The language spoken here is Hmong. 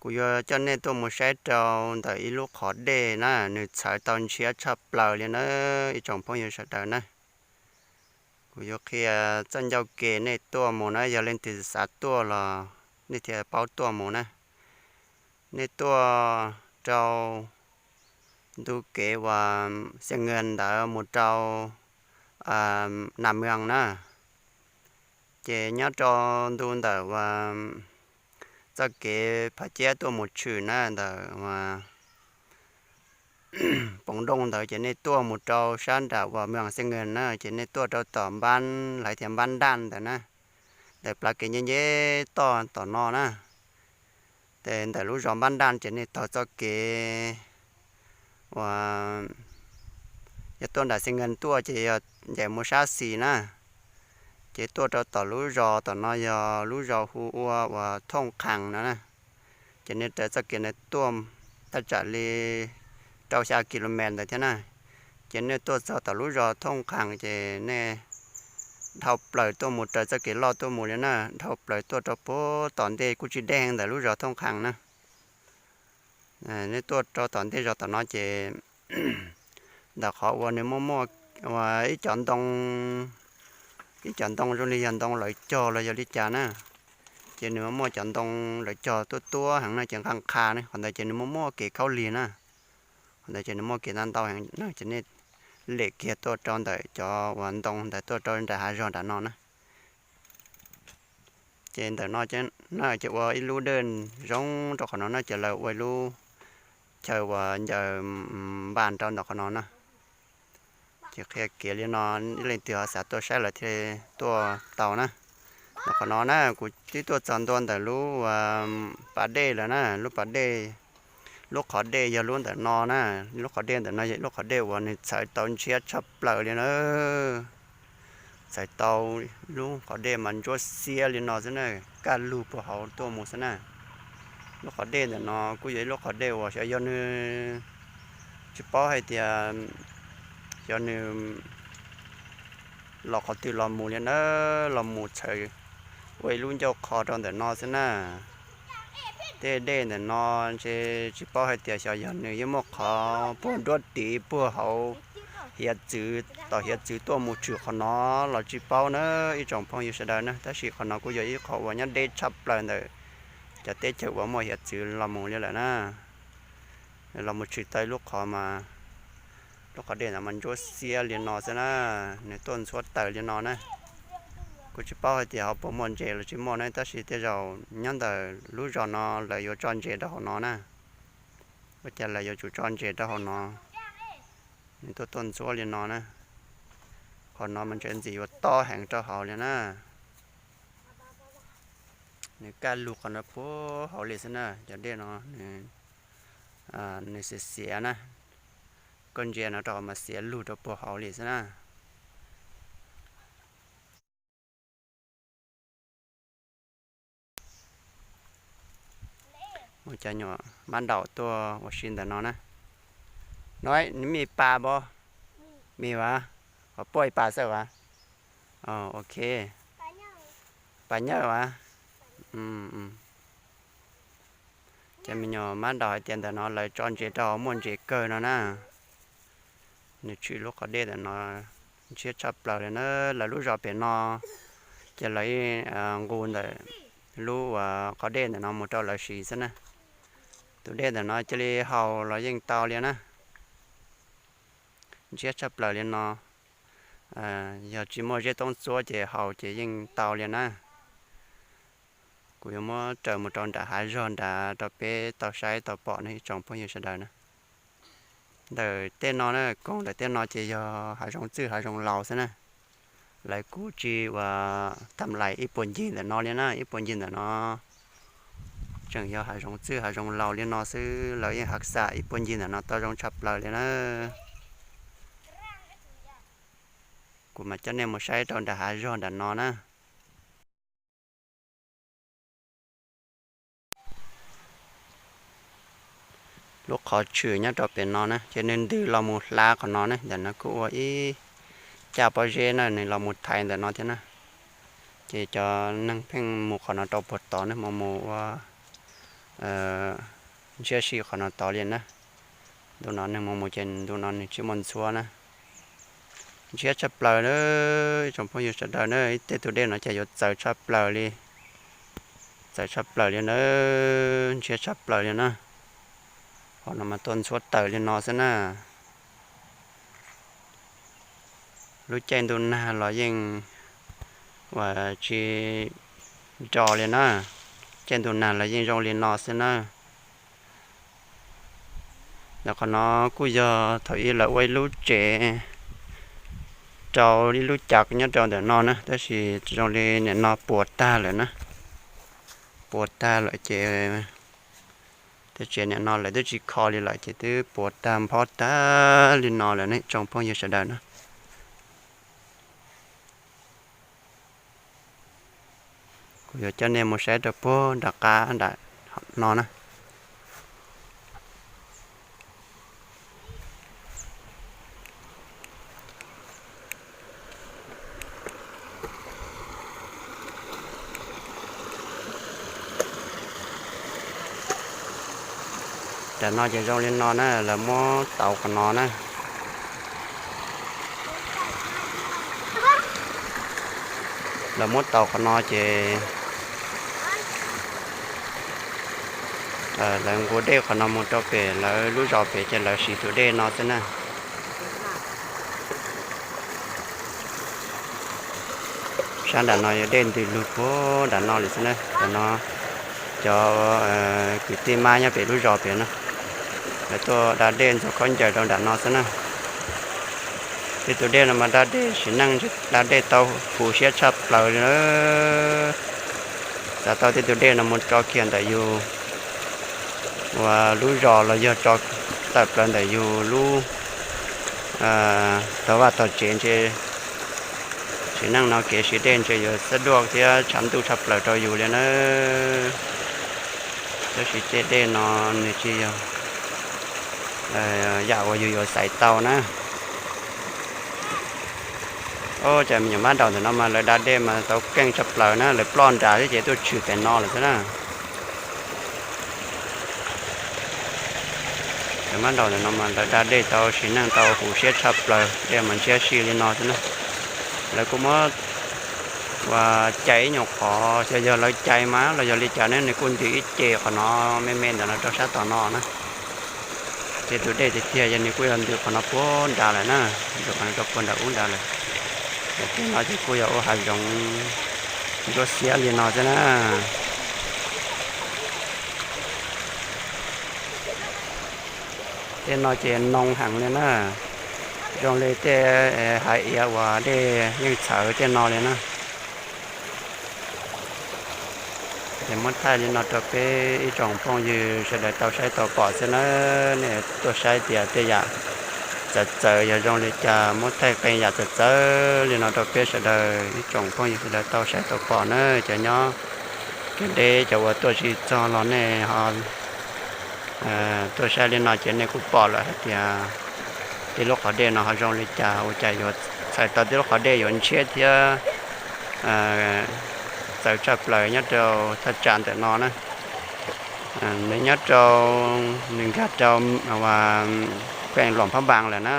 Kuv yuav coj nej tuaj mus saib rau ntawm ib lub qhov dej na, nws txhawv tau ntshiab tshaj plaws li na, ib tsoom phooj ywg sawv daws na. Kuv yuav qhia txoj ncauj ke nej tuaj mus na, yog leej twg xav tuaj los nej thiaj paub tuaj mus na. Nej tuaj rau ntu kev uas Xees Nkees ntawd mus rau Nas Mees na, ces nyob rau ntu ntawm uas txoj kev Phav Ciab tuaj mus Tshwm na, ntawm uas Poov Dooj ntawd ces nej tuaj mus rau sab nram uas Mees Xees Nkees na, ces nej tuaj rau tom Npab, lawv tias Npab Daj ntawd na, ntawm plab kev nce nce toj tom no na. Ces ntawm lub zos Npab Daj ces nej taug txoj kev uas yog tuaj nram Xees Nkees tuaj ces yog ncaim mus sab xis na, ces tuaj rau tom lub zos tom no yog lub zos hu ua uas Thooj Qhaas no na. Ces nej raws txoj kev ntawd tuaj thaj tsam li rau xya kilomev ntawd thiab na. Ces nej tuaj txog tom lub zos Thooj Qhaas ces nej dhau plaws tuaj mus raws txoj kev loj tuaj mus li na, dhau plaws tuaj rau puag tom ntej kuj tsis deb heev ntawm lub zos Thooj Qhaas na. Nej tuaj rau tom ntej zos tom no ces ntawm qhov uas nws muaj muaj ua ib cov ntoo, ib cov ntoo zoo li yog ntoo lawv cog los yog li cas na, ces nws muaj muaj cov ntoo lawv cog tuab tuab heev na, ces nqaj qha ne, qhov ntawd ces nws muaj muaj kev khaub lig na. Qhov ntawd ces nws muaj kev ntau ntau heev na, ces nej lem kiag tuaj rau ntawm cov uas ntoo ntawd tuaj rau nram hav zog nram no na. Ces ntawm no na ces ua ib lub dej zoo rau qhov no na, ces lawv ua ib lub chaw uas ncaws npas rau ntawm qhov no na. Ces qhia kev li no, leej twg ho xav tuaj saib lawv thiaj tuaj tau na. Ntawm qhov no na kuv twb tuaj txog ntua ntawm lub pas dej lawm na, lub pas dej, lub qhov dej yog lub ntawm no na. Lub qhov dej ntawm no yog lub qhov dej uas nws txhawv tau ntshiab tshaj plaws li na. Txhawv tau lub qhov dej mas ntsuab xiab li no xwb na, kaj lug puag hauv tuaj mus xwb na. Lub qhov dej ntawm no kuj yog ib lub qhov dej uas xyov yog nws, tsis paub hais tias xyov nws los qhov twg los mus li na, los mus txhawv ua ib lub ncauj qho rau ntawm no xwb na. Tej dej ntawm no ntshe tsis paub hais tias xyov yog nws yeej muaj qhov puag nruab tiv puag hauv hiav txwv, tom hiav txwv tuaj mus tshwm qhov no los tsis paub na, ib tsoom phooj ywg sawv daws na. Tab sis qhov no kuj yog ib qho uas nyob deb tshaj plaws ntawm cov teb chaws uas muaj hiav txwv los mus li lawm na. Los mus tshwm tau ib lub qhov mas lub qhov dej ntawd mas ntsuab xiab li no xwb na, nws tuaj ntxhuab taws li no na. Kuv tsis paub hais tias ho puas muaj ntses los tsis muaj na, tab sis tej zaum nyob ntawm lub zos no lawv yuav tso ntses rau hauv no na. Ua cas lawv yuav tsum tso ntses rau hauv no, nws tuaj tuaj ntxhuab li no na. Qhov no mas ntshe ntxim yuav tob heev rau hauv li na. Nws kaj lug qhov no puag hauv li xwb na, cov dej no nws xiav xiav na, koj ntsia no rau mas xiav lug rau puag hauv li xwb na. Muaj cov nyuam mab daum tuaj ua si ntawm no na. No, nws me pas pov, me vas, qhov puaj ib pas xwb vas. Ok, pas nyawj vas. Cov me nyuam mab daum hais tias ntawm no lawv tso ntses rau hauv muaj ntses kawg no na. Nws tshwm lub qhov dej ntawm no ntshiab tshaj plaws li na. Lawv lub zos pem no ces lawv nqus ntawm lub uas qhov dej ntawm no mus rau lawv siv xwb na. Tus dej ntawm no cia li haus los yeej tau li na. Ntshiab tshaj plaws li no, yog tsis muaj zeb toob txuab ces haus ces yeej tau li na. Kuv yuav muab raws mus rau nram hav zog nrad rau peb tau saib tau pom ne ib tsoom phooj ywg sawv daws na. Ntawm tej no na, koog ntawm tej no ces yog hav zoov txwj hav zoov laus xwb na. Lawv kuj tsis ua tham lais ib puag ncig ntawm no li na, ib puag ncig ntawm no tseem yog hav zoov txwj hav zoov laus li no xwb, lawv yeej hav xam ib puag ncig ntawm no tau zoo tshaj plaws li na. Kuv mam coj nej mus saib rau nram hav zog nram no na. Lub qhov tshwm nyob rau pem no na, ces nws ntws los mus hlav qhov no ne, ntawm no kuj ua ib caj pob zeb na, nws los mus thaiv ntawm no thiab na. Ces cov neeg pheej mus qhov no rau puag tod ne, mus mus ua ntshiab si qhov no tod li na. Ntu no neeg mus mus ces ntu no nws tsis muaj ntxhuab na. Ntshiab tshaj plaws na, ib tsoom phooj ywg sawv daws na, ib tej tus dej no ces yuav txawv tshaj plaws li, txawv tshaj plaws li na, ntshiab tshaj plaws li na. Qhov no mas tuaj ntxhuab tawm li no xwb na. Lub caij ntuj nag los yeej ua tsis nro li na, caij ntuj nag los yeej zoo li no xwb na. Ntawm qhov no kuj yog thaum ub lawv ua ib lub tsev rau ib lub cav nyob rau ntawm no na, tab sis zoo li nim no puas tag lawm na, puas tag lawm ces tej tsev nim no lawv twb tsis kho li lawm ces twb puas tag nphob tag li no lawm ne tsoom phooj ywg sawv daws na. Kuv yuav coj nej mus saib rau puag nram qab nram no na. Nram no ces zoo li no na, lawv muab tauv qhov no na. Lawv muab tauv qhov no ces lawv nqus dej qhov no mus rau pem lawv lub zos pem ces lawv siv tus dej no xwb na. Sab nram no yog dej ntws lug puag nram no li xwb na. Nram no cov kwv tij mab nyob pem lub zos pem no, lawv tuaj da dej ntxuag khaub ncaws rau nram no xwb na. Tej tus dej no mas da dej sim neej da dej tau huv siab tshaj plaws li na. Xav tau tej tus dej no mus tso kiag ntawm yus ua lub zos los yog tso tawm plaws ntawm yus lub tog vaj tog tsev ntshe sim neej no kev siv dej ntshe yuav xab duaj thiab tshav ntuj tshaj plaws rau yus li na. Tab sis tej dej no nws tsis yog yam uas yus yuav xaiv tau na. Cov me nyuam mab daum ntawm no mas lawv da dej mas tau keej tshaj plaws na, lawv ploj nrad thiab ces tuaj tshwm pem no lawm xwb na. Cov mab daum ntawm no mas lawv da dej tau sim neej tau huv siab tshaj plaws, dej mas ntshiab si li no xwb na. Lawv kuj muab ua cais ib nyuag qhov, xyov yog lawv cais mas los yog li cas ne, nws kuj ntws ib ce qhov no me me ntawm no rau sab tom no na. Ces tus dej tiag tiag yog nws kuj yog ntws qhov no puag nrad lawm na, ntws qhov no rau puag nram ub nrad lawm. Ces tej no ces kuj yog ua hav zoov ntsuab xiab li no xwb na. Tej no ces noo heev li na, zoo li tej hav iav uas dej yeej txhawv tej no li na. Ces muab thaij li no rau peb ib tsoom phooj ywg sawv daws tau saib tau pom xwb na. Nej tuaj saib tias tej yam txawv txawv yog zoo li cas, muab thaij qee yam txawv txawv li no rau peb sawv daws ib tsoom phooj ywg sawv daws tau saib tau pom na. Cov nyob kev deb cov uas tuaj tsis txog los nej ho tuaj saib li no ces nej kuj pom lawm hais tias tej lub qhov dej no ho zoo li cas, ua cas yuav txhais tau tej lub qhov dej yuav ntshiab thiab txawv tshaj plaws nyob rau thaj tsam ntawm no na. Nws nyob rau, nws nkag rau Luam Phab Npas lawm na.